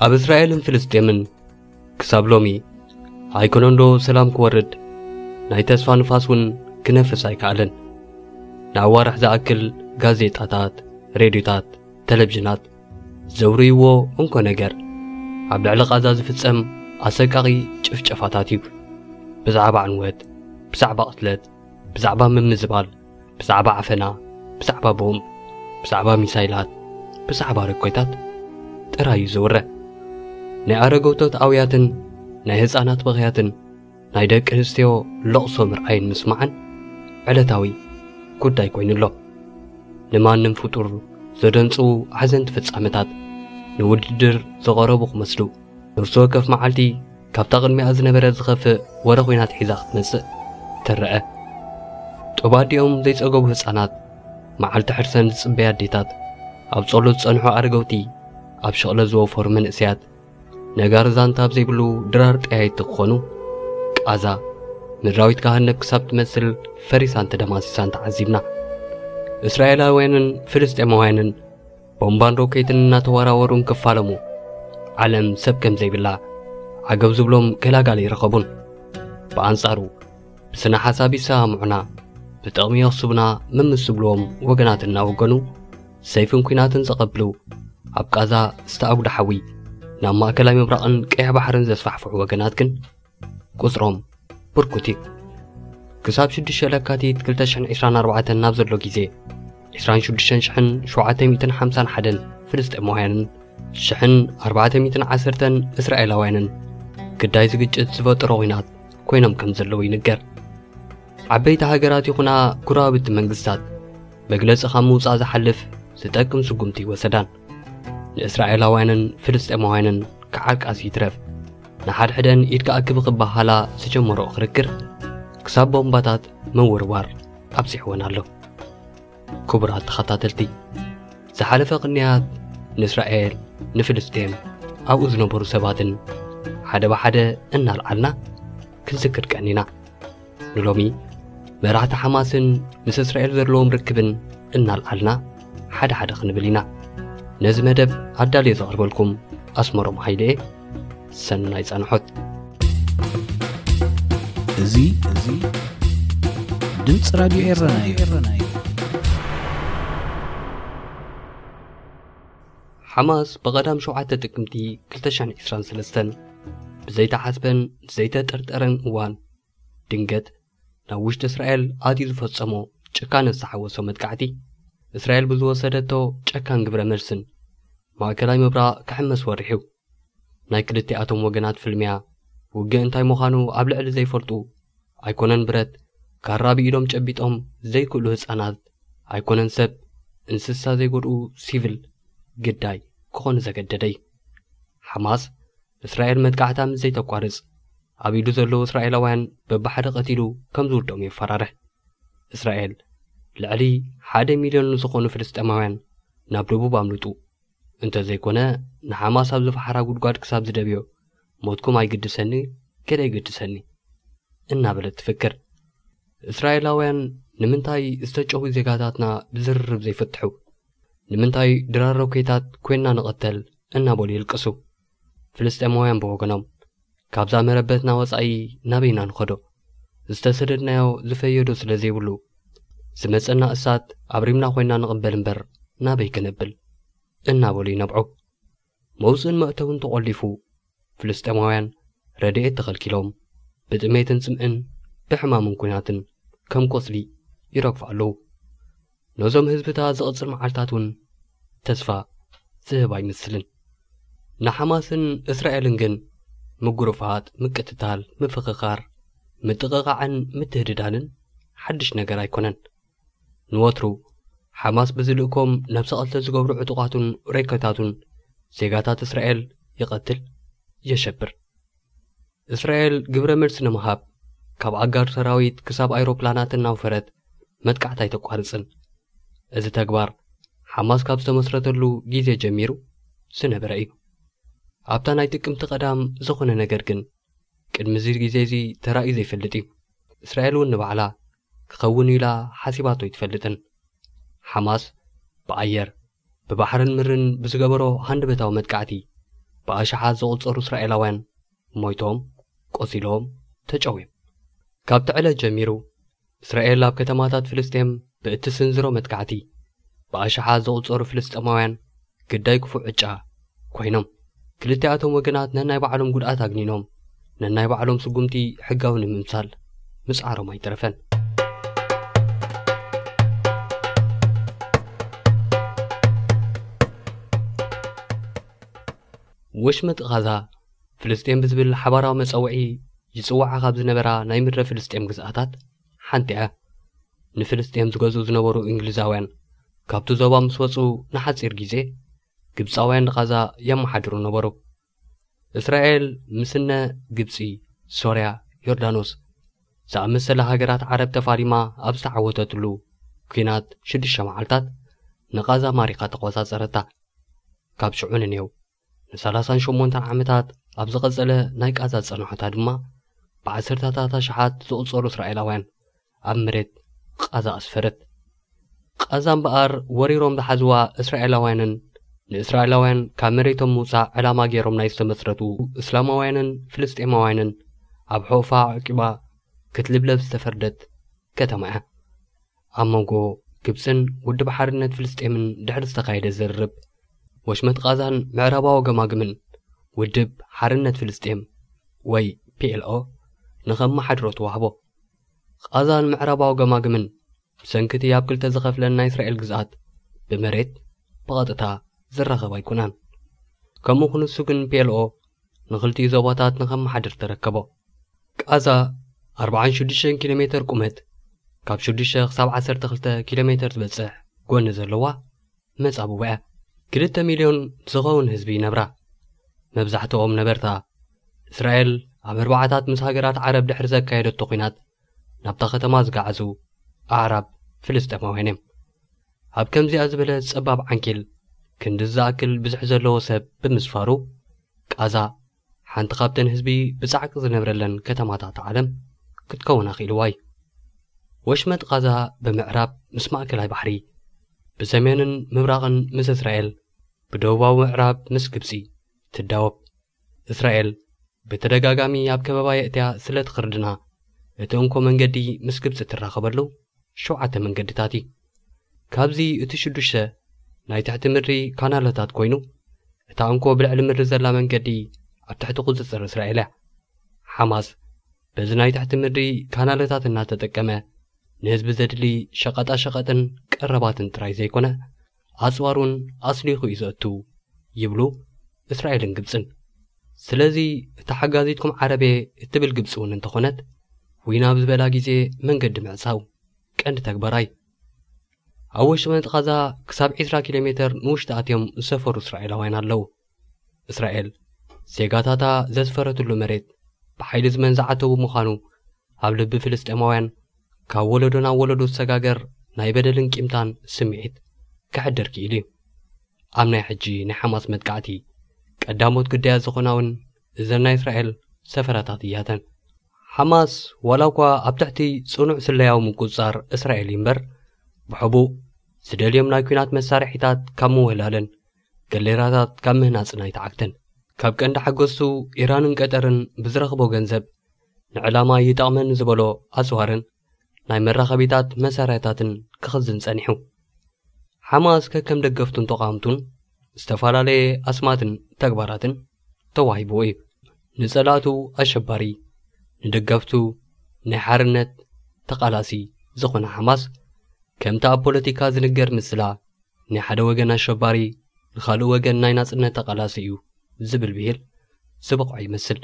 ኣብ እስራኤልን ፍልስጤምን ክሳብ ሎሚ ኣይኮነንዶ ሰላም ክወርድ፣ ናይ ተስፋ ንፋስ እውን ክነፍስ ኣይከኣለን። ንኣዋርሕ ዝኣክል ጋዜጣታት፣ ሬድዮታት፣ ቴሌቪዥናት ዘውርይዎ እንኮ ነገር ኣብ ልዕሊ ቃዛ ዝፍጸም ኣሰቃቒ ጭፍጨፋታት እዩ። ብዛዕባ ዕንወት፣ ብዛዕባ ቅትለት፣ ብዛዕባ ምምዝባል፣ ብዛዕባ ዓፈና፣ ብዛዕባ ቦምብ፣ ብዛዕባ ሚሳይላት፣ ብዛዕባ ረኮይታት ጥራይ እዩ ዝውረ። ናይ ኣረገውቶት ኣውያትን ናይ ህፃናት በኽያትን ናይ ደቂ ኣንስትዮ ለቕሶ ምርኣይን ምስማዕን ዕለታዊ ጉዳይ ኮይኑ ኣሎ። ንማንም ፍጡር ዘደንጹ ኣሕዘንቲ ፍጻመታት ንውድድር ዝቐረቡ ክመስሉ፣ ነፍሲ ወከፍ መዓልቲ ካብታ ቅድሚኣ ዝነበረ ዝኸፍእ ወረ ኲናት ሒዛ ክትመጽእ ትረአ። ጡብ ኣዲኦም ዘይጸገቡ ህጻናት፣ መዓልቲ ሕርሰን ዝጽበያ ኣዴታት፣ ኣብ ጸሎት ዝጸንሑ ኣረገውቲ፣ ኣብ ሸቕለ ዝወፈሩ መንእሰያት፣ ነጋሪ ዛንታ ኣብ ዘይብሉ ድራር ጠያይቲ ክኾኑ፣ ቃዛ ምድራዊት ገሃነብ ክሳብ ትመስል ፈሪሳን ተደማሲሳን ተዓዚብና። እስራኤላውያንን ፍልስጤማውያንን ቦምባን ሮኬትን እናተወራወሩን ክፋለሙ፣ ዓለም ሰብ ከም ዘይብላ ዓገብ ዝብሎም ገላጋሊ ይረኸቡን። ብኣንጻሩ ብስነ ሓሳብ ይሰማምዑና፣ ብጥቕሚ የኽስቡና ምምስ ዝብልዎም ወገናት እናወገኑ፣ ሰይፍን ኲናትን ዘቐብሉ፣ ኣብ ቃዛ ዝተኣጉደ ሓዊ ናብ ማእከላይ ምብራቕን ቀይሕ ባሕርን ዘስፋሕፍሑ ወገናት ግን ቁጽሮም ብርኩት እዩ። ክሳብ ሽዱሽተ ለካቲት ክልተ ሽሕን ዕስራን ኣርባዕተን ናብ ዘሎ ግዜ፣ ዕስራን ሽዱሽተን ሽሕን ሸውዓተ ሚእትን ሓምሳን ሓደን ፍልስጤማውያንን ሽሕን ኣርባዕተ ሚእትን ዓሰርተን እስራኤላውያንን ግዳይ ዝግጭት ዝፈጠሮ ኲናት ኮይኖም ከም ዘለዉ ይንገር። ዓበይቲ ሃገራት ይኹና ጎረባብቲ መንግስታት መግለጺ ካብ ምውጻእ ዝሓልፍ ዝጠቅም ስጉምቲ ይወሰዳን። ንእስራኤላውያንን ፍልስጤማውያንን ክዓቃስ ይትረፍ፣ ንሓድሕደን ኢድ ክኣክብ ክበሃላ ዝጀመረኦ ክርክር ክሳብ ቦምባታት ምውርዋር ኣብጺሕወን ኣሎ። ክቡራት ተኸታተልቲ፣ ዝሓለፈ ቅንያት ንእስራኤል፣ ንፍልስጤም፣ ኣብኡ ዝነበሩ ሰባትን ሓደ ብሓደ እናልዓልና ክንዝክር ቀኒና። ንሎሚ መራሕቲ ሓማስን ምስ እስራኤል ዘለዎም ርክብን እናልዓልና ሓደ ሓደ ክንብል ኢና። ነዚ መደብ ኣዳልየ ዘቕርበልኩም ኣስመሮም ሃይለ እየ። ሰናይ ጻንሖት። እዚ፣ እዚ ድምፂ ራድዮ ኤረና እዩ። ሓማስ ብቐዳም ሸውዓተ ጥቅምቲ ክልተ ሽሕን ዕስራን ሰለስተን ብዘይተሓስበን ዘይተጠርጠረን እዋን ድንገት ናብ ውሽጢ እስራኤል ኣትዩ ዝፈጸሞ ጭካነ ዝተሓወሶ መጥቃዕቲ፣ እስራኤል ብዝወሰደቶ ጨካን ግብረ መልስን ማእከላይ ምብራቕ ክሕመስ ወሪሑ። ናይ ክልቲኣቶም ወገናት ፍልሚያ ውግእ እንታይ ምዃኑ ኣብ ልዕሊ ዘይፈልጡ ኣይኮነን ብረት፣ ካራ ብኢዶም ጨቢጦም ዘይክእሉ ህጻናት ኣይኮነን ሰብ፣ እንስሳ ዘይጎድኡ ሲቪል ግዳይ ክኾኑ ዘገደደ እዩ። ሓማስ እስራኤል መጥቃዕታ ምስ ዘይተቋርጽ ኣብ ኢዱ ዘለዉ እስራኤላውያን በብሓደ ቀቲሉ ከም ዝውድኦም የፈራርሕ። እስራኤል ልዕሊ ሓደ ሚልዮን ንዝኾኑ ፍልስጤማውያን ናብ ደቡብ ኣምልጡ፣ እንተዘይኮነ ንሓማስ ኣብ ዝፈሓራ ጉድጓድ ክሳብ ዝደብዮ ሞትኩም ኣይግድሰኒ፣ ገለ ይግድሰኒ እናበለት ትፍክር። እስራኤላውያን ንምንታይ ዝተጨዊ ዜጋታትና ብዝርርብ ዘይፍትሑ? ንምንታይ ድራር ሮኬታት ኮይንና ንቐተል እናበሉ ይልቅሱ። ፍልስጤማውያን ብወገኖም ካብዛ መረበትና ወጻኢ ናበይና ንኸዶ? ዝተሰደድናዮ ዝፈየዶ ስለ ዘይብሉ ዝመጸና እሳት ኣብሪምና ኮይንና ንቕበል እምበር ናበይ ክነብል እናበሉ ይነብዑ። መውፅእን መእተውን ተቖሊፉ፣ ፍልስጤማውያን ረድኤት ተኸልኪሎም ብጥሜትን ጽምእን ብሕማምን ኲናትን ከም ቆጽሊ ይረግፉ ኣለዉ። ነዞም ህዝብታት ዝቕጽል መዓልታት እውን ተስፋ ዝህብ ኣይመስልን። ንሓማስን እስራኤልን ግን ምጉርፋጥ፣ ምቅትታል፣ ምፍኽኻር፣ ምጥቕቓዕን ምትህድዳንን ሓድሽ ነገር ኣይኮነን። ንወትሩ ሓማስ ብዝልእኮም ነብሰ ቐትለ ዝገብሩ ዕጡቓቱን ሬኮታቱን ዜጋታት እስራኤል ይቐትል፣ የሸብር። እስራኤል ግብረ መልሲ ንምሃብ ካብ ኣጋር ሰራዊት ክሳብ ኣይሮፕላናት እናውፈረት መጥቃዕቲ ኣይተቋርጽን። እዚ ተግባር ሓማስ ካብ ዝተመስረተሉ ግዜ ጀሚሩ ዝነበረ እዩ። ኣብታ ናይ ጥቅምቲ ቀዳም ዝኾነ ነገር ግን ቅድሚ እዚ ግዜ እዚ ተራእዩ ዘይፈልጥ እዩ። እስራኤል እውን ንባዕላ ክኸውን ኢላ ሓሲባቶ ኣይትፈልጥን። ሓማስ ብኣየር፣ ብባሕርን ምድርን ብዝገበሮ ሃንደበታዊ መጥቃዕቲ ብኣሽሓት ዝቑጸሩ እስራኤላውያን ሞይቶም፣ ቆሲሎም፣ ተጨውዮም። ካብቲ ዕለት ጀሚሩ እስራኤል ኣብ ከተማታት ፍልስጤም ብእትስንዝሮ መጥቃዕቲ ብኣሽሓት ዝቑጸሩ ፍልስጤማውያን ግዳይ ክፉእ ዕጫ ኮይኖም። ክልቲኣቶም ወገናት ነናይ ባዕሎም ጉድኣት ኣግኒኖም ነናይ ባዕሎም ስጉምቲ ሕጋዊ ንምምሳል ምጽዓሮም ኣይተረፈን። ወሽመጥ ቓዛ ፍልስጤም ብዝብል ሓባራዊ መጸውዒ ይጽውዓ ካብ ዝነበራ ናይ ምድረ ፍልስጤም ግዝኣታት ሓንቲ እያ። ንፍልስጤም ዝገዝኡ ዝነበሩ እንግሊዛውያን ካብቲ ዞባ ምስ ወጹ ንሓጺር ግዜ ግብጻውያን ንቓዛ የመሓድሩ ነበሩ። እስራኤል ምስነ ግብጺ፣ ሶርያ፣ ዮርዳኖስ ዝኣመሰላ ሃገራት ዓረብ ተፋሊማ ኣብ ዝተዓወተትሉ ኲናት ሽዱሽተ መዓልታት ንቓዛ ማሪኻ ተቖጻጸረታ። ካብ ሽዑ ንኔው ንሰላሳን ሸሞንተን ዓመታት ኣብ ዝቐጸለ ናይ ቃዛ ጸንሖታ ድማ ብዓሰርታታት ኣሽሓት ዝቑጸሩ እስራኤላውያን ኣብ መሬት ቃዛ ኣስፈረት። ቃዛ እምበኣር ወሪሮም ዝሓዝዋ እስራኤላውያንን ንእስራኤላውያን ካብ መሬቶም ምውጻእ ዕላማ ገይሮም ናይ ዝተመስረቱ እስላማውያንን ፍልስጤማውያንን ኣብ ሑቕፋ ዓቂባ ክትልብለብ ዝተፈርደት ከተማ እያ። ኣብ መንጎ ግብጽን ውድብ ሓርነት ፍልስጤምን ድሕሪ ዝተኻየደ ዝርርብ ወሽመጥ ቃዛን ምዕራባዊ ገማግምን ውድብ ሓርነት ፍልስጤም ወይ ፒኤልኦ ንኸመሓድሮ ተዋህቦ። ቃዛን ምዕራባዊ ገማግምን ብሰንኪ እቲ ኣብ ክልተ ዝኸፍለን ናይ እስራኤል ግዝኣት ብመሬት ብቐጥታ ዝራኸብ ኣይኮናን። ከምኡ ክንሱ ግን ፒኤልኦ ንኽልቲኡ ዞባታት ንኸመሓድር ተረከቦ። ቃዛ ኣርብዓን ሽዱሽተን ኪሎ ሜተር ቁመት ካብ ሽዱሽተ ክሳብ ዓሰርተ ክልተ ኪሎ ሜተር ዝበጽሕ ጎኒ ዘለዋ መጻብቦ እያ። ክልተ ሚልዮን ዝኸውን ህዝቢ ይነብራ። መብዛሕትኦም ነበርታ እስራኤል ኣብ ኣርባዓታት ምስ ሃገራት ዓረብ ድሕሪ ዘካየደቶ ኲናት ናብታ ከተማ ዝገዓዙ ኣዕራብ ፍልስጤማውያን እዮም። ኣብ ከምዚኣ ዝበለ ጸባብ ዓንኬል ክንዲ ዝኣክል ብዝሒ ዘለዎ ሰብ ብምስፋሩ ቃዛ ሓንቲ ካብተን ህዝቢ ብጻዕቂ ዝነብረለን ከተማታት ዓለም ክትከውን ኣኽኢልዋ እዩ። ወሽመጥ ቃዛ ብምዕራብ ምስ ማእከላይ ባሕሪ፣ ብሰሜንን ምብራቕን ምስ እስራኤል፣ ብደቡባዊ ምዕራብ ምስ ግብጺ ትዳወብ። እስራኤል ብተደጋጋሚ ኣብ ከበባ የእትያ ስለ ትኽርድና፣ እቲ እንኮ መንገዲ ምስ ግብጺ ትራኸበሉ ሸውዓተ መንገድታት እዩ። ካብዚ እቲ ሽዱሽተ ናይ ትሕቲ ምድሪ ካናለታት ኮይኑ፣ እታ እንኮ ብልዕሊ ምድሪ ዘላ መንገዲ ኣብ ትሕቲ ቁጽጽር እስራኤል እያ። ሓማስ በዚ ናይ ትሕቲ ምድሪ ካናለታት እናተጠቀመ ንህዝቢ ዘድሊ ሸቐጣ ሸቐጥን ቀረባትን ጥራይ ዘይኮነ ኣጽዋሩን ኣስሊኹ እዩ ዘእቱ ይብሉ እስራኤልን ግብጽን። ስለዚ እታ ሓጋዚትኩም ዓረብ እየ እትብል ግብጺ እውን እንተኾነት ዊን ኣብ ዝበላ ግዜ መንገዲ ምዕጻው ቀንዲ ተግባራ እዩ። ኣብ ወሽመጥ ቃዛ ክሳብ ዒስራ ኪሎ ሜተር ንውሽጢ ኣትዮም ዝሰፈሩ እስራኤላውያን ኣለዉ። እስራኤል ዜጋታታ ዘስፈረትሉ መሬት ብሓይሊ ዝመንዝዓቶ ብምዃኑ ኣብ ልቢ ፍልስጤማውያን ካብ ወለዶ ናብ ወለዶ ዝሰጋገር ናይ በደልን ቂምታን ስምዒት ክሕድር ክኢሉ እዩ። ኣብ ናይ ሕጂ ናይ ሓማስ መጥቃዕቲ ቀዳሞት ግዳያት ዝኾና እውን እዘን ናይ እስራኤል ሰፈራታት እያተን። ሓማስ ዋላ እኳ ኣብ ትሕቲ ጽኑዕ ስለያዊ ምቁጽጻር እስራኤል እዩ እምበር፣ ብሕቡእ ዝደልዮም ናይ ኲናት መሳርሒታት ካብ ምውህላልን ገሌራታት ካብ ምህናጽን ኣይተዓግተን። ካብ ቀንዲ ሓገዝቱ ኢራንን ቀጠርን ብዝረኽቦ ገንዘብ ንዕላማ ይጠቕመን ዝበሎ ኣጽዋርን ናይ መራኸቢታት መሳርያታትን ክኽዝን ጸኒሑ። ሓማስ ከከም ደገፍቱን ተቓወምቱን ዝተፈላለየ ኣስማትን ተግባራትን ተዋሂብዎ እዩ። ንጸላእቱ ኣሸባሪ፣ ንደገፍቱ ናይ ሓርነት ተቓላሲ ዝኾነ ሓማስ ከምቲ ኣብ ፖለቲካ ዝንገር ምስላ ናይ ሓደ ወገን ኣሸባሪ ንኻልእ ወገን ናይ ናጽነት ተቓላሲ እዩ ዝብል ብሂል ዝበቕዖ ይመስል።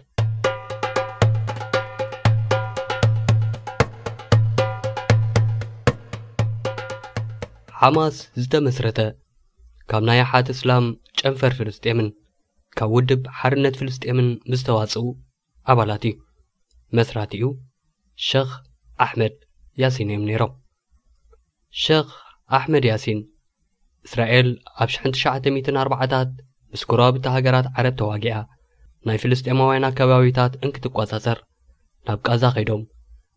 ሓማስ ዝተመስረተ ካብ ናይ ኣሓት እስላም ጨንፈር ፍልስጤምን ካብ ውድብ ሓርነት ፍልስጤምን ብዝተዋጽኡ ኣባላት እዩ። መስራቲኡ ሸኽ ኣሕመድ ያሲን እዮም ነይሮም። ሸኽ ኣሕመድ ያሲን እስራኤል ኣብ ሽሕን ትሽዓተ ሚእትን ኣርባዓታት ምስ ጎረባብቲ ሃገራት ዓረብ ተዋጊኣ ናይ ፍልስጤማውያን ኣከባቢታት እንክትቆጻጸር ናብ ቃዛ ከይዶም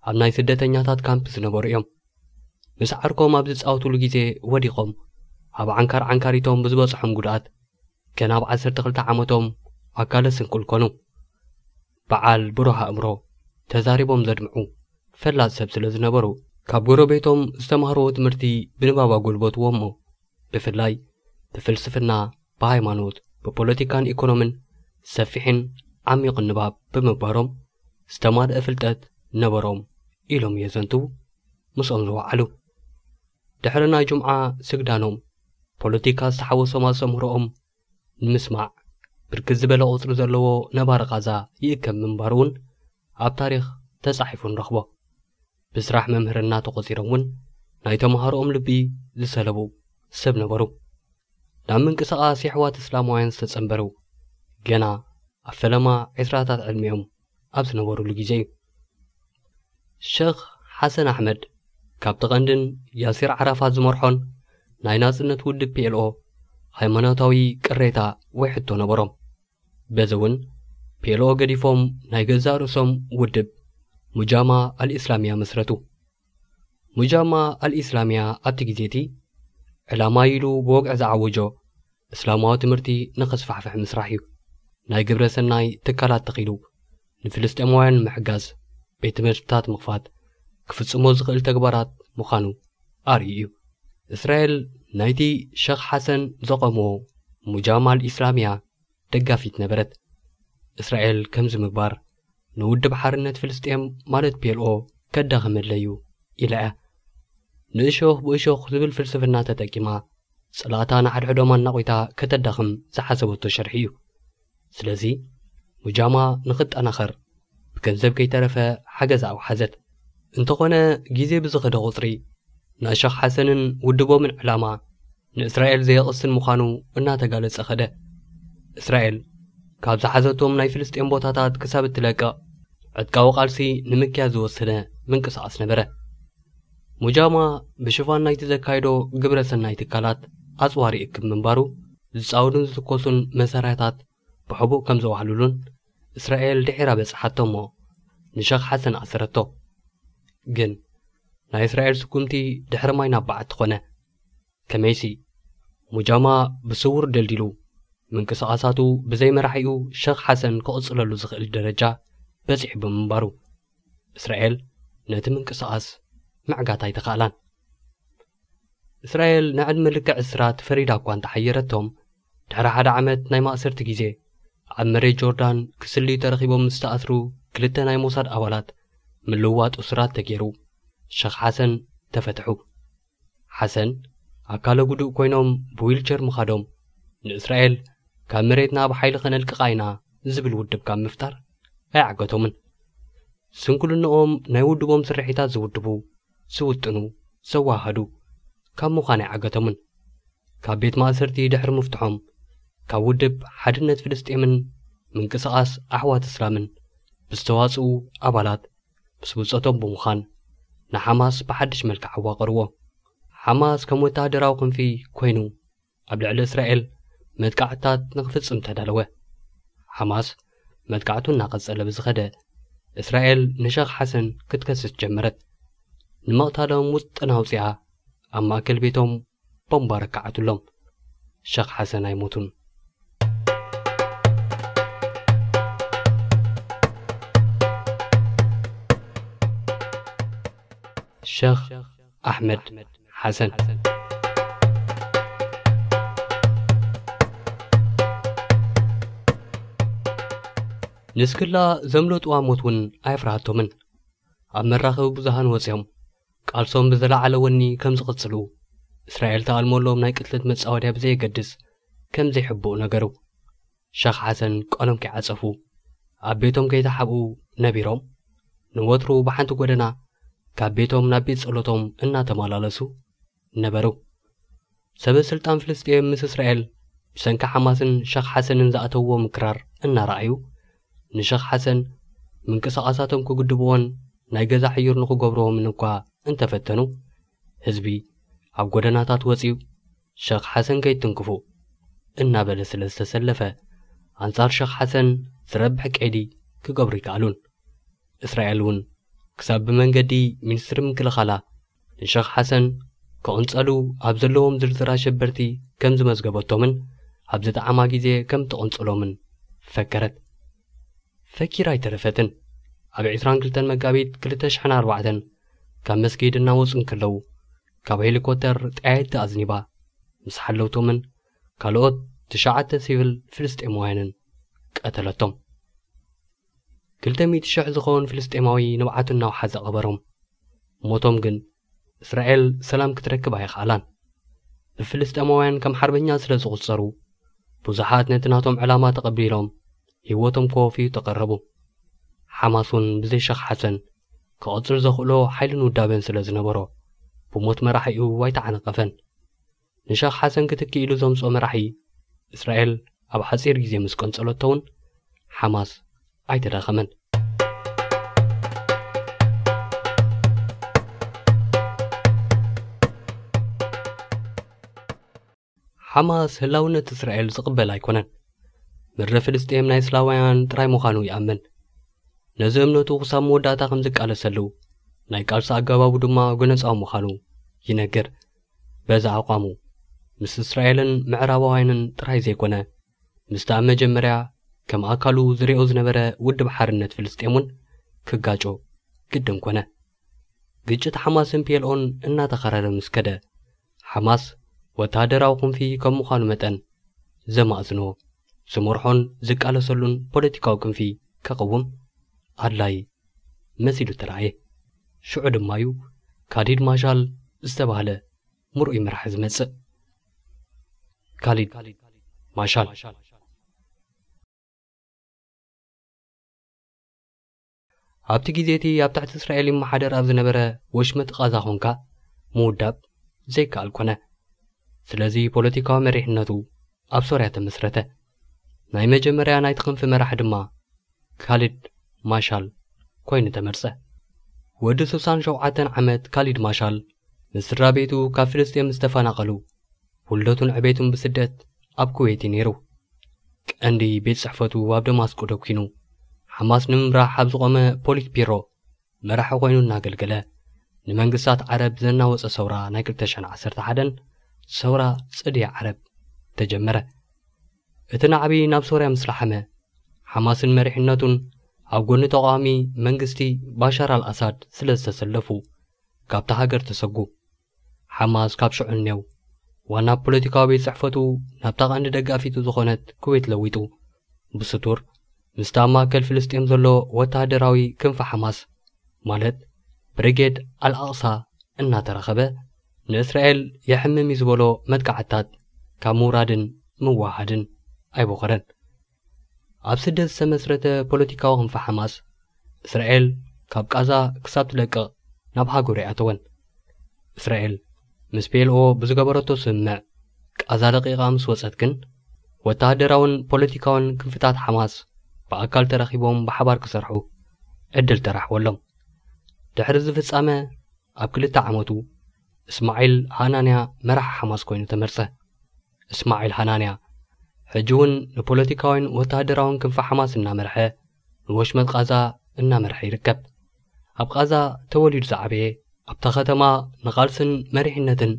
ኣብ ናይ ስደተኛታት ካምፕ ዝነበሩ እዮም። ምስ ዓርኮም ኣብ ዝጻወቱሉ ግዜ ወዲቖም ኣብ ዓንካር ዓንካሪቶም ብዝበጽሖም ጉድኣት ገና ኣብ ዓሰርተ ክልተ ዓመቶም ኣካለ ስንኩል ኮኑ። በዓል ብሩህ ኣእምሮ፣ ተዛሪቦም ዘድምዑ ፈላጥ ሰብ ስለ ዝነበሩ፣ ካብ ጎረቤቶም ዝተማህርዎ ትምህርቲ ብንባብ ኣጎልበትዎ እሞ፣ ብፍላይ ብፍልስፍና፣ ብሃይማኖት፣ ብፖለቲካን ኢኮኖምን ሰፊሕን ዓሚቕን ንባብ ብምግባሮም ዝተማልአ ፍልጠት ነበሮም ኢሎም የዘንትዉ ምስኦም ዝወዓሉ። ድሕሪ ናይ ጁምዓ ስግዳኖም ፖለቲካ ዝተሓወሶም ኣስተምህሮኦም ንምስማዕ ብርክት ዝበለ ቁጽሪ ዘለዎ ነባሪ ቃዛ ይእከብ ምንባሩ እውን ኣብ ታሪኽ ተጻሒፉ ንረኽቦ። ብስራሕ መምህርና ተቖጺሮም እውን ናይ ተምሃሮኦም ልቢ ዝሰለቡ ሰብ ነበሩ። ናብ ምንቅስቓስ የሕዋት እስላማውያን ዝተጸንበሩ ገና ኣብ ፈለማ ዕስራታት ዕድሚኦም ኣብ ዝነበሩሉ ግዜ እዩ። ሸኽ ሓሰን ኣሕመድ ካብቲ ቀንድን ያሲር ዓራፋት ዝመርሖን ናይ ናጽነት ውድብ ፒኤልኦ ሃይማኖታዊ ቅሬታ ወይ ሕቶ ነበሮም። በዚ እውን ፒኤልኦ ገዲፎም ናይ ገዛእ ርእሶም ውድብ ሙጃማ ኣልኢስላሚያ መስረቱ። ሙጃማ ኣልኢስላሚያ ኣብቲ ግዜ እቲ ዕላማ ኢሉ ብወግዒ ዝዓወጆ እስላማዊ ትምህርቲ ንኸስፋሕፍሕ ምስራሕ እዩ። ናይ ግብረ ሰናይ ትካላት ተኺሉ ንፍልስጤማውያን ንምሕጋዝ ቤት ትምህርትታት ምኽፋት ክፍጽሞ ዝኽእል ተግባራት ምዃኑ ኣርእዩ እዩ። እስራኤል ናይቲ ሸኽ ሓሰን ዘቐምዎ ሙጃማ ኣልኢስላሚያ ደጋፊት ነበረት። እስራኤል ከምዚ ምግባር ንውድብ ሓርነት ፍልስጤም ማለት ፒኤልኦ ከዳኽመለይ እዩ ኢላ እያ። ንእሾኽ ብእሾኽ ዝብል ፍልስፍና ተጠቂማ ጸላእታ ንሓድሕዶም ኣናቒታ ከተዳኽም ዝሓሰበቶ ሽርሒ እዩ። ስለዚ ሙጃማ ንኽጠናኸር ብገንዘብ ከይተረፈ ሓገዛ ኣውሓዘት። እንተኾነ ግዜ ብዝኸደ ቁጽሪ ናይ ሸኽ ሓሰንን ውድቦምን ዕላማ ንእስራኤል ዘየቕስን ምዃኑ እናተጋለጸ ኸደ። እስራኤል ካብ ዝሓዘቶም ናይ ፍልስጤም ቦታታት ክሳብ እትለቅቕ ዕጥቃዊ ቃልሲ ንምክያድ ዝወሰነ ምንቅስቓስ ነበረ። ሙጃማ ብሽፋን ናይቲ ዘካየዶ ግብረ ሰናይ ትካላት ኣጽዋር ይእክብ ምንባሩ ዝጻወዱን ዝትኮሱን መሳርያታት ብሕቡእ ከም ዘዋህሉሉን እስራኤል ድሒራ በጽሓቶ እሞ ንሸኽ ሓሰን ኣሰረቶ። ግን ናይ እስራኤል ስጉምቲ ድሕሪ ማይ ናብ በዓቲ ኾነ። ከመይሲ ሙጃማ ብስውር ደልዲሉ ምንቅስቓሳቱ ብዘይ መራሒኡ ሸኽ ሓሰን ክቕጽለሉ ዝኽእል ደረጃ በጺሑ ብምንባሩ እስራኤል ነቲ ምንቅስቓስ ምዕጋት ኣይተኻእላን። እስራኤል ንዕድመ ልክዕ እስራት ፈሪዳ እኳ እንተሓየረቶም፣ ድሕሪ ሓደ ዓመት ናይ ማእሰርቲ ግዜ ኣብ መሬት ጆርዳን ክስልዩ ተረኺቦም ምስ ተኣስሩ ክልተ ናይ ሞሳድ ኣባላት ምልውዋጥ እሱራት ተገይሩ ሸኽ ሓሰን ተፈትሑ። ሓሰን ኣካለ ጉዱእ ኮይኖም ብዊልቸር ምኻዶም ንእስራኤል ካብ መሬትና ብሓይሊ ከነልቅቓ ኢና ዝብል ውድብ ካብ ምፍጣር ኣይዓገቶምን። ስንኩልንኦም ናይ ውድቦም ስርሒታት ዝውድቡ፣ ዝውጥኑ፣ ዘወሃህዱ ካብ ምዃን ኣይዓገቶምን። ካብ ቤት ማእሰርቲ ድሕሪ ምፍትሖም ካብ ውድብ ሓድነት ፍልስጤምን ምንቅስቓስ ኣሕዋት እስላምን ብዝተዋጽኡ ኣባላት ምስ ብጾቶም ብምዃን ንሓማስ ብሓድሽ መልክዕ ኣዋቐርዎ። ሓማስ ከም ወተሃደራዊ ክንፊ ኮይኑ ኣብ ልዕሊ እስራኤል መጥቃዕትታት ንኽፍጽም ተዳለወ። ሓማስ መጥቃዕቱ እናቐጸለ ብዝኸደ እስራኤል ንሸኽ ሓሰን ክትከስስ ጀመረት። ንምቕታሎም ውጥን ኣውጺኣ ኣብ ማእከል ቤቶም ቦምባ ረከዓትሎም። ሸኽ ሓሰን ኣይሞቱን። ሸኽ ኣሕመድ ሓሰን። ንስክላ ዘምለጥዋ ሞት እውን ኣየፍርሃቶምን። ኣብ መራኸቢ ብዙሃን ወጺኦም ቃልሶም ብዝለዓለ ወኒ ከም ዝቕጽሉ፣ እስራኤል ተኣልመሎም ናይ ቅትለት መጻወድያ ብዘየገድስ ከም ዘይሕብኡ ነገሩ። ሸኽ ሓሰን ቃሎም ከይዓጸፉ ኣብ ቤቶም ከይተሓብኡ ነቢሮም፣ ንወትሩ ብሓንቲ ጎደና ካብ ቤቶም ናብ ቤት ጸሎቶም እናተመላለሱ ነበሩ። ሰበ ስልጣን ፍልስጤም ምስ እስራኤል ብሰንኪ ሓማስን ሸኽ ሓሰንን ዝኣተውዎ ምክራር እናረኣዩ፣ ንሸኽ ሓሰን ምንቅስቓሳቶም ክግድብዎን ናይ ገዛ ሕዩር ንኽገብርዎምን እኳ እንተፈተኑ፣ ህዝቢ ኣብ ጎደናታት ወጺኡ ሸኽ ሓሰን ከይትንክፉ እናበለ ስለ ዝተሰለፈ፣ ኣንጻር ሸኽ ሓሰን ዝረብሕ ቀይዲ ክገብሩ ይከኣሉን። እስራኤል እውን ክሳብ ብመንገዲ ሚኒስትሪ ምክልኻላ ንሸኽ ሓሰን ክቕንጸሉ ኣብ ዘለዎም ዝርዝር ኣሸበርቲ ከም ዝመዝገበቶምን ኣብ ዝጠዓማ ግዜ ከም ትቕንጽሎምን ፈከረት። ፈኪራ ኣይተረፈትን። ኣብ ዕስራን ክልተን መጋቢት ክልተ ሽሕን ኣርባዕተን ካብ መስጊድ እናወፁ እንከለዉ፣ ካብ ሄሊኮፕተር ጠያይቲ ኣዝኒባ፣ ምስ ሓለውቶምን ካልኦት ትሽዓተ ሲቪል ፍልስጤማውያንን ቀተለቶም። ክልተ ሚእቲ ሽሕ ዝኸውን ፍልስጤማዊ ንብዓቱ እናውሓዘ ቀበሮም። ሞቶም ግን እስራኤል ሰላም ክትረክብ ኣይኸኣላን። ብፍልስጤማውያን ከም ሓርበኛ ስለ ዝቑጸሩ፣ ብዙሓት ነቲ ናቶም ዕላማ ተቐቢሎም ህይወቶም ከወፍዩ ተቐረቡ። ሓማስ እውን ብዘይ ሸኽ ሓሰን ክቐጽል ዘኽእሎ ሓይልን ውዳበን ስለ ዝነበሮ፣ ብሞት መራሒኡ ኣይተዓነቐፈን። ንሸኽ ሓሰን ክትኪ ኢሉ ዘምጽኦ መራሒ እስራኤል ኣብ ሓጺር ግዜ ምስ ቀንጸለቶ እውን ሓማስ ኣይተዳኸመን። ሓማስ ህላውነት እስራኤል ዝቕበል ኣይኮነን። ምድሪ ፍልስጤም ናይ እስላማውያን ጥራይ ምዃኑ ይኣምን። ነዚ እምነቱ ክሳብ መወዳእታ ከም ዝቃለሰሉ፣ ናይ ቃልሲ ኣገባቡ ድማ ጎነጻዊ ምዃኑ ይነግር። በዚ ኣቋሙ፣ ምስ እስራኤልን ምዕራባውያንን ጥራይ ዘይኮነ፣ ምስቲ ኣብ መጀመርያ ከም ኣካሉ ዝሪኦ ዝነበረ ውድብ ሓርነት ፍልስጤም እውን ክጋጮ ግድን ኮነ። ግጭት ሓማስን ፒኤልኦን እናተኸረረ ምስ ከደ፣ ሓማስ ወተሃደራዊ ክንፊ ከም ምዃኑ መጠን፣ ዘማእዝኖ፣ ዝመርሖን ዝቃለሰሉን ፖለቲካዊ ክንፊ ከቕውም ኣድላይ መሲሉ ተራእየ። ሽዑ ድማ እዩ ካሊድ ማሻል ዝተባህለ ምርኡይ መራሒ ዝመጽእ። ካሊድ ማሻል። ኣብቲ ግዜ እቲ ኣብ ትሕቲ እስራኤል ይመሓደር ኣብ ዝነበረ ወሽመጥ ቃዛ ኾንካ ምውዳብ ዘይከኣል ኮነ። ስለዚ ፖለቲካዊ መሪሕነቱ ኣብ ሶርያ ተመስረተ። ናይ መጀመርያ ናይቲ ክንፊ መራሒ ድማ ካሊድ ማሻል ኮይኑ ተመርጸ። ወዲ ስሳን ሸውዓተን ዓመት ካሊድ ማሻል ምስ ስድራ ቤቱ ካብ ፍልስጤም ዝተፈናቐሉ፣ ውልደቱን ዕቤቱን ብስደት ኣብ ኩዌት እዩ ነይሩ። ቀንዲ ቤት ጽሕፈቱ ኣብ ደማስቆ ደኪኑ፣ ሓማስ ንምምራሕ ኣብ ዝቖመ ፖሊት ቢሮ መራሒ ኮይኑ እናገልገለ፣ ንመንግስታት ዓረብ ዘናወጸ ሰውራ ናይ ክልተ ሽሕን ዓሰርተ ሓደን ሰውራ ጽድያ ዓረብ ተጀመረ። እቲ ናዕቢ ናብ ሶርያ ምስ ለሓመ፣ ሓማስን መሪሕነቱን ኣብ ጎኒ ተቓዋሚ መንግስቲ ባሻር ኣልኣሳድ ስለ ዝተሰለፉ፣ ካብታ ሃገር ተሰጉ። ሓማስ ካብ ሽዑ እኔው ዋና ፖለቲካዊ ቤት ጽሕፈቱ ናብታ ቀንዲ ደጋፊቱ ዝኾነት ኩዌት ለዊጡ፣ ብስቱር ምስታ ኣብ ማእከል ፍልስጤም ዘሎ ወተሃደራዊ ክንፊ ሓማስ፣ ማለት ብሪጌድ ኣልኣቕሳ እናተራኸበ፣ ንእስራኤል የሕምም እዩ ዝበሎ መጥቃዕትታት ካብ ምውራድን ምውሃድን ኣይቦኸረን። ኣብ ስደት ዝተመስረተ ፖለቲካዊ ክንፊ ሓማስ፣ እስራኤል ካብ ቃዛ ክሳብ ትለቅቕ ናብ ሃገሩ ኣይኣተወን። እስራኤል ምስ ፒኤልኦ ብዝገበረቶ ስምምዕ፣ ቃዛ ለቒቓ ምስ ወጸት ግን፣ ወተሃደራውን ፖለቲካውን ክንፍታት ሓማስ ብኣካል ተራኺቦም ብሓባር ክሰርሑ ዕድል ተራሕወሎም። ድሕሪ እዚ ፍጻመ፣ ኣብ ክልተ ዓመቱ እስማዒል ሃናንያ መራሒ ሓማስ ኮይኑ ተመርጸ። እስማዒል ሃናንያ ሕጂ እውን ንፖለቲካዊን ወተሃደራውን ክንፊ ሓማስ እናመርሐ፣ ንወሽመጥ ቃዛ እናመርሐ ይርከብ። ኣብ ቃዛ ተወሊዱ ዝዓበየ፣ ኣብታ ከተማ ንቓልስን መሪሕነትን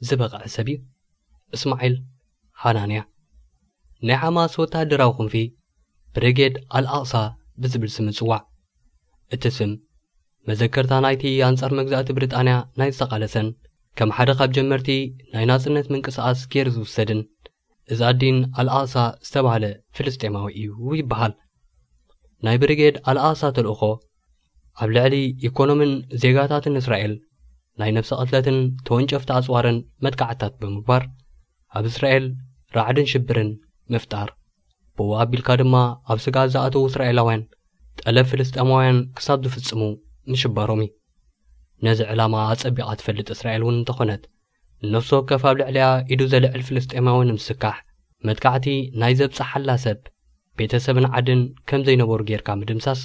ዝበቕዐ ሰብ እዩ እስማዒል ሃናንያ። ናይ ሓማስ ወተሃደራዊ ክንፊ ብሪጌድ ኣልኣቕሳ ብዝብል ስም ይጽዋዕ። እቲ ስም መዘከርታ ናይቲ ኣንጻር መግዛእቲ ብሪጣንያ ናይ ዝተቓለሰን ከም ሓደ ካብ ጀመርቲ ናይ ናጽነት ምንቅስቓስ ገይሩ ዝውሰድን እዛዲን ኣልኣቕሳ ዝተባህለ ፍልስጤማዊ እዩ ይበሃል። ናይ ብሪጌድ ኣልኣቕሳ ተልእኾ ኣብ ልዕሊ ኢኮኖምን ዜጋታትን እስራኤል ናይ ነፍሰ ቅትለትን ተወንጨፍቲ ኣጽዋርን መጥቃዕትታት ብምግባር ኣብ እስራኤል ራዕድን ሽብርን ምፍጣር፣ ብኡ ኣቢልካ ድማ ኣብ ስግኣት ዝኣተዉ እስራኤላውያን ጠለብ ፍልስጤማውያን ክሳብ ዝፍጽሙ ምሽባሮም እዩ። ነዚ ዕላማ ኣጸቢቓ ትፈልጥ እስራኤል እውን እንተኾነት፣ ንነፍሲ ወከፍ ኣብ ልዕሊኣ ኢዱ ዘልዕል ፍልስጤማዊ ንምስካሕ፣ መጥቃዕቲ ናይ ዘብጽሓላ ሰብ፣ ቤተሰብን ዓድን ከም ዘይነበሩ ጌርካ ምድምሳስ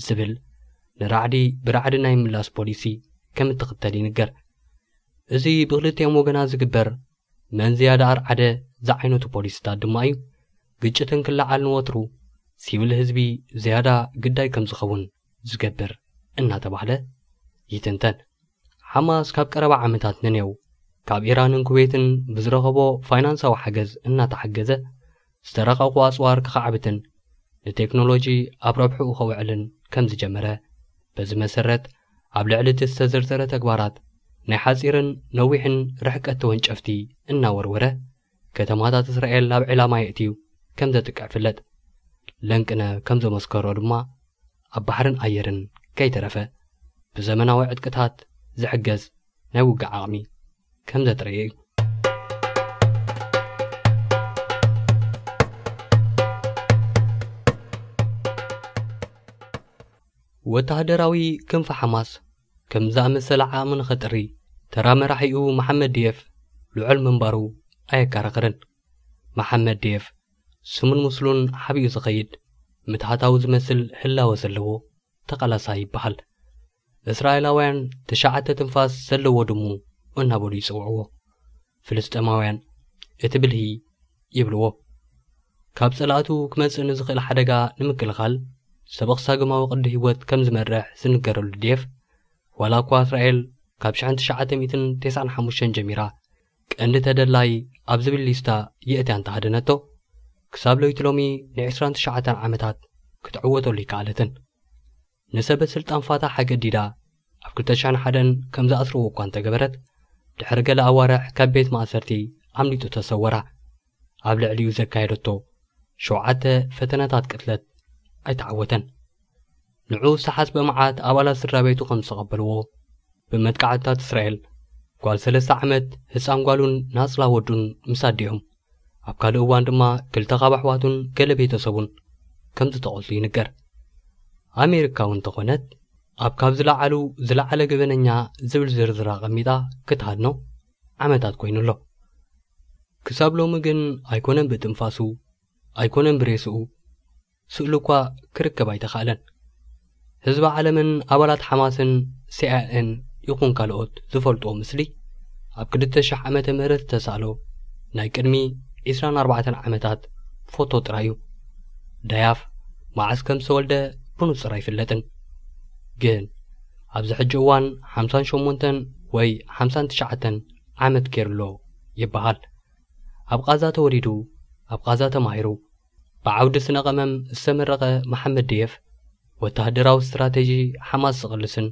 ዝብል ንራዕዲ ብራዕዲ ናይ ምላስ ፖሊሲ ከም እትኽተል ይንገር። እዚ ብክልቲኦም ወገናት ዝግበር መን ዝያዳ ኣርዓደ ዝዓይነቱ ፖሊሲታት ድማ እዩ፣ ግጭትን ክለዓል ንወትሩ ሲቪል ህዝቢ ዝያዳ ግዳይ ከም ዝኸውን ዝገብር እናተባህለ ይትንተን። ሓማስ ካብ ቀረባ ዓመታት ንኔው ካብ ኢራንን ኩዌትን ብዝረኸቦ ፋይናንሳዊ ሓገዝ እናተሓገዘ ዝተረቐቑ ኣጽዋር ክኻዕብትን ንቴክኖሎጂ ኣብ ረብሕኡ ከውዕልን ከም ዝጀመረ፣ በዚ መሰረት ኣብ ልዕሊ እቲ ዝተዘርዘረ ተግባራት ናይ ሓጺርን ነዊሕን ርሕቀት ተወንጨፍቲ እናወርወረ ከተማታት እስራኤል ናብ ዕላማ የእትዩ ከም ዘጥቅዕ ፍለጥ። ለንቅነ ከም ዘመስከሮ ድማ ኣብ ባሕርን ኣየርን ከይተረፈ ብዘመናዊ ዕጥቅታት ዝሕገዝ ናይ ውግእ ዓቕሚ ከም ዘጥረየ እዩ። ወተሃደራዊ ክንፊ ሓማስ ከም ዝኣመሰለ ዓቕሚ ንኸጥሪ ተራ መራሒኡ መሓመድ ድየፍ ልዑል ምንባሩ ኣየከራኸርን። መሓመድ ድየፍ ስሙን ምስሉን ሓቢኡ ዝኸይድ ምትሃታዊ ዝመስል ህላወ ዘለዎ ተቓላሳይ ይበሃል። እስራኤላውያን ትሽዓተ ትንፋስ ዘለዎ ድሙ እናበሉ ይጽውዕዎ። ፍልስጤማውያን እቲ ብልሂ ይብልዎ። ካብ ጸላእቱ ክመጽእ ንዝኽእል ሓደጋ ንምክልኻል ሰበኽ ሳግማዊ ቅዲ ህይወት ከም ዝመርሕ ዝንገረሉ ድየፍ፣ ዋላ እኳ እስራኤል ካብ ሽሕን ትሽዓተ ሚእትን ተስዓን ሓሙሽተን ጀሚራ ቀንዲ ተደላይ ኣብ ዝብል ሊስታ የእትያ እንተሃደነቶ፣ ክሳብ ለይቲ ሎሚ ንዕስራን ትሽዓተን ዓመታት ክትዕወተሉ ይከኣለትን። ንሰበ ስልጣን ፋታሕ ኣገዲዳ ኣብ ክልተ ሽሕን ሓደን ከም ዝኣስርዎ እኳ እንተገበረት፣ ድሕሪ ገለ ኣዋርሕ ካብ ቤት ማእሰርቲ ኣምሊጡ ተሰወራ። ኣብ ልዕሊኡ ዘካየደቶ ሸውዓተ ፈተነታት ቅትለት ኣይተዓወተን። ንዑ ዝተሓስበ መዓት ኣባላት ስድራ ቤቱ ከም ዝተቐበልዎ፣ ብመጥቃዕትታት እስራኤል ጓል ሰለስተ ዓመት ህፃን ጓሉን ናፅላ ወዱን ምስ ኣዲኦም፣ ኣብ ካልእ እዋን ድማ ክልተ ካብ ኣሕዋቱን ገለ ቤተሰቡን ከም ዝተቐትሉ ይንገር። ኣሜሪካ እውን እንተኾነት፣ ኣብ ካብ ዝለዓሉ ዝለዓለ ገበነኛ ዝብል ዝርዝር ኣቐሚጣ ክትሃድኖ ዓመታት ኮይኑ ኣሎ። ክሳብ ሎሚ ግን ኣይኮነን ብትንፋሱ፣ ኣይኮነን ብሬስኡ፣ ስእሉ እኳ ክርከብ ኣይተኻእለን። ህዝቢ ዓለምን ኣባላት ሓማስን ሲኣይኤን ይኹን ካልኦት ዝፈልጥዎ ምስሊ፣ ኣብ ክልተ ሽሕ ዓመተ ምህረት ዝተሳእሎ ናይ ቅድሚ ዒስራን ኣርባዕተን ዓመታት ፎቶ ጥራይ እዩ። ዳያፍ መዓስ ከም ዝተወልደ ብንጹር ኣይፍለጥን። ግን ኣብዚ ሕጂ እዋን ሓምሳን ሸሞንተን ወይ ሓምሳን ትሽዓተን ዓመት ገይሩ ኣሎ ይበሃል። ኣብ ቓዛ ተወሊዱ፣ ኣብ ቓዛ ተማሂሩ፣ ብዓውዲ ስነ ቀመም ዝተመረቐ መሓመድ ድየፍ፣ ወተሃደራዊ ስትራተጂ ሓማስ ዝቕልስን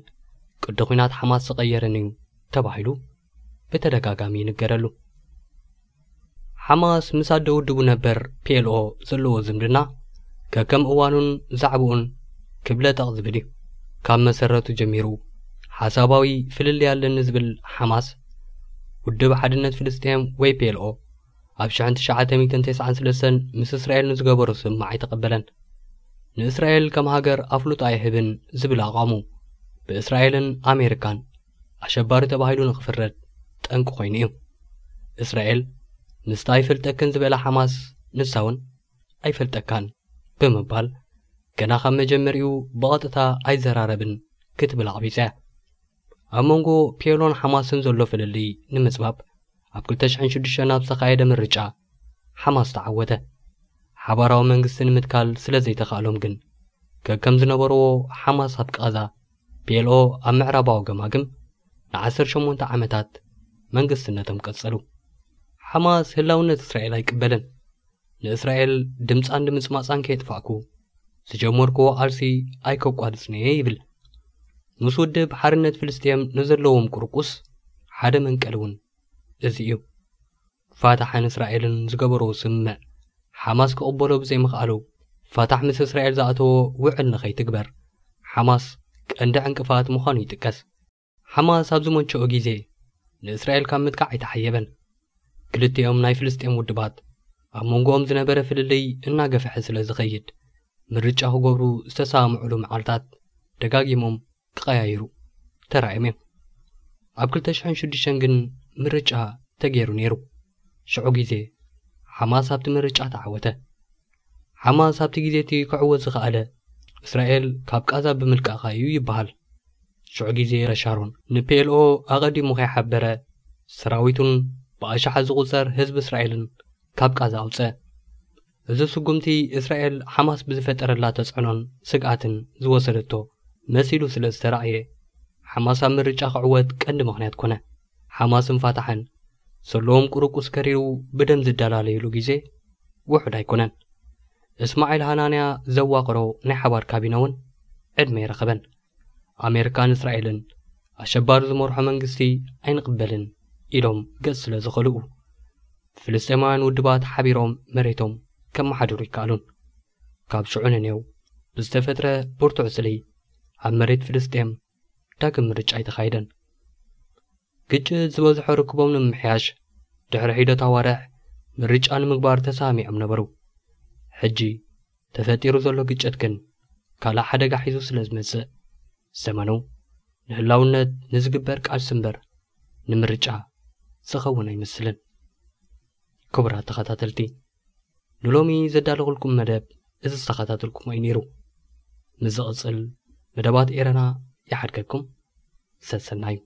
ቅዲ ኲናት ሓማስ ዝቐየርን እዩ ተባሂሉ ብተደጋጋሚ ይንገረሉ። ሓማስ ምስ ኣደ ውድቡ ነበር ፒኤልኦ ዘለዎ ዝምድና ከከም እዋኑን ዛዕባኡን ክብለጠቕ ዝብል እዩ። ካብ መሰረቱ ጀሚሩ ሓሳባዊ ፍልልይ ኣለኒ ዝብል ሓማስ፣ ውድብ ሓድነት ፍልስጤም ወይ ፒኤልኦ ኣብ ሽሕን ትሽዓተ ሚእትን ተስዓን ሰለስተን ምስ እስራኤል ንዝገበሮ ስምምዕ ኣይተቐበለን። ንእስራኤል ከም ሃገር ኣፍልጦ ኣይህብን ዝብል ኣቋሙ ብእስራኤልን ኣሜሪካን ኣሸባሪ ተባሂሉ ንኽፍረድ ጠንቂ ኮይኑ እዩ። እስራኤል ምስታ ኣይፈልጠክን ዝበላ ሓማስ ንሳ እውን ኣይፈልጠካን ብምባል ገና ካብ መጀመሪኡ ብቐጥታ ኣይዘራረብን ክትብል ኣቕቢጻ እያ። ኣብ መንጎ ፒኤልኦን ሓማስን ዘሎ ፍልልይ ንምጽባብ ኣብ ክልተ ሽሕን ሽዱሽተን ኣብ ዝተኻየደ ምርጫ ሓማስ ተዓወተ። ሓባራዊ መንግስቲ ንምትካል ስለ ዘይተኻእሎም ግን፣ ከከም ዝነበርዎ ሓማስ ኣብ ቃዛ፣ ፒኤልኦ ኣብ ምዕራባዊ ገማግም ንዓሰርተ ሸሞንተ ዓመታት መንግስትነቶም ቀጸሉ። ሓማስ ህላውነት እስራኤል ኣይቅበልን። ንእስራኤል ድምጻን ድምጽማጻን ከየጥፋእኩ ዝጀመርክዎ ቃልሲ ኣይከቋርጽን እየ ይብል። ምስ ውድብ ሓርነት ፍልስጤም ንዘለዎም ቁርቁስ ሓደ መንቀሊ እውን እዚ እዩ። ፋታሕን እስራኤልን ዝገበርዎ ስምምዕ ሓማስ ክቕበሎ ብዘይምኽኣሉ፣ ፋታሕ ምስ እስራኤል ዝኣተዎ ውዕል ንኸይትግበር ሓማስ ቀንዲ ዕንቅፋት ምዃኑ ይጥቀስ። ሓማስ ኣብ ዝመንቸኦ ግዜ ንእስራኤል ካብ ምጥቃዕ ኣይተሓየበን። ክልቲኦም ናይ ፍልስጤም ውድባት ኣብ መንጎኦም ዝነበረ ፍልልይ እናገፍሐ ስለ ዝኸይድ፣ ምርጫ ክገብሩ ዝተሰማምዑሉ መዓልታት ደጋጊሞም ክቐያይሩ ተራእዮም እዮም። ኣብ ክልተ ሽሕን ሽዱሽተን ግን ምርጫ ተገይሩ ነይሩ። ሽዑ ግዜ ሓማስ ኣብቲ ምርጫ ተዓወተ። ሓማስ ኣብቲ ግዜ እቲ ክዕወት ዝኸኣለ፣ እስራኤል ካብ ቃዛ ብምልቃቓ እዩ ይበሃል። ሽዑ ግዜ ሻሮን ንፒኤልኦ ኣቐዲሙ ከይሓበረ፣ ሰራዊቱን ብኣሽሓት ዝቑጸር ህዝቢ እስራኤልን ካብ ቃዛ ኣውጸ። እዚ ስጉምቲ እስራኤል ሓማስ ብዝፈጠረላ ተጽዕኖን ስግኣትን ዝወሰደቶ መሲሉ ስለ ዝተራእየ፣ ሓማስ ኣብ ምርጫ ክዕወት ቀንዲ ምኽንያት ኮነ። ሓማስን ፋታሕን ዘለዎም ቁርቁስ ከሪሩ ብደም ዝደላለይሉ ግዜ ውሑድ ኣይኮነን። እስማዒል ሃናንያ ዘዋቕሮ ናይ ሓባር ካቢነ እውን ዕድመ ይረኸበን። ኣሜሪካን እስራኤልን ኣሸባሪ ዝመርሖ መንግስቲ ኣይንቕበልን ኢሎም ገጽ ስለ ዝኸልኡ፣ ፍልስጤማውያን ውድባት ሓቢሮም መሬቶም ከመሓድሩ ይከኣሉን። ካብ ሽዑ ንኔው ብዝተፈጥረ ብርቱዕ ስልይ ኣብ መሬት ፍልስጤም ዳግም ምርጫ ኣይተኻየደን። ግጭት ዝበዝሖ ርክቦም ንምምሕያሽ ድሕሪ ሒደት ኣዋርሕ ምርጫ ንምግባር ተሰማሚዖም ነበሩ። ሕጂ ተፈጢሩ ዘሎ ግጭት ግን ካልእ ሓደጋ ሒዙ ስለ ዝመጽእ፣ ዘመኑ ንህላውነት ንዝግበር ቃልሲ እምበር ንምርጫ ዝኸውን ኣይመስልን። ክቡራት ተኸታተልቲ፣ ንሎሚ ዘዳለኹልኩም መደብ እዚ ዝተኸታተልኩሞ እዩ ነይሩ። ምስ ዝቕጽል መደባት ኤረና ይሓድገኩም። ሰሰናዩ።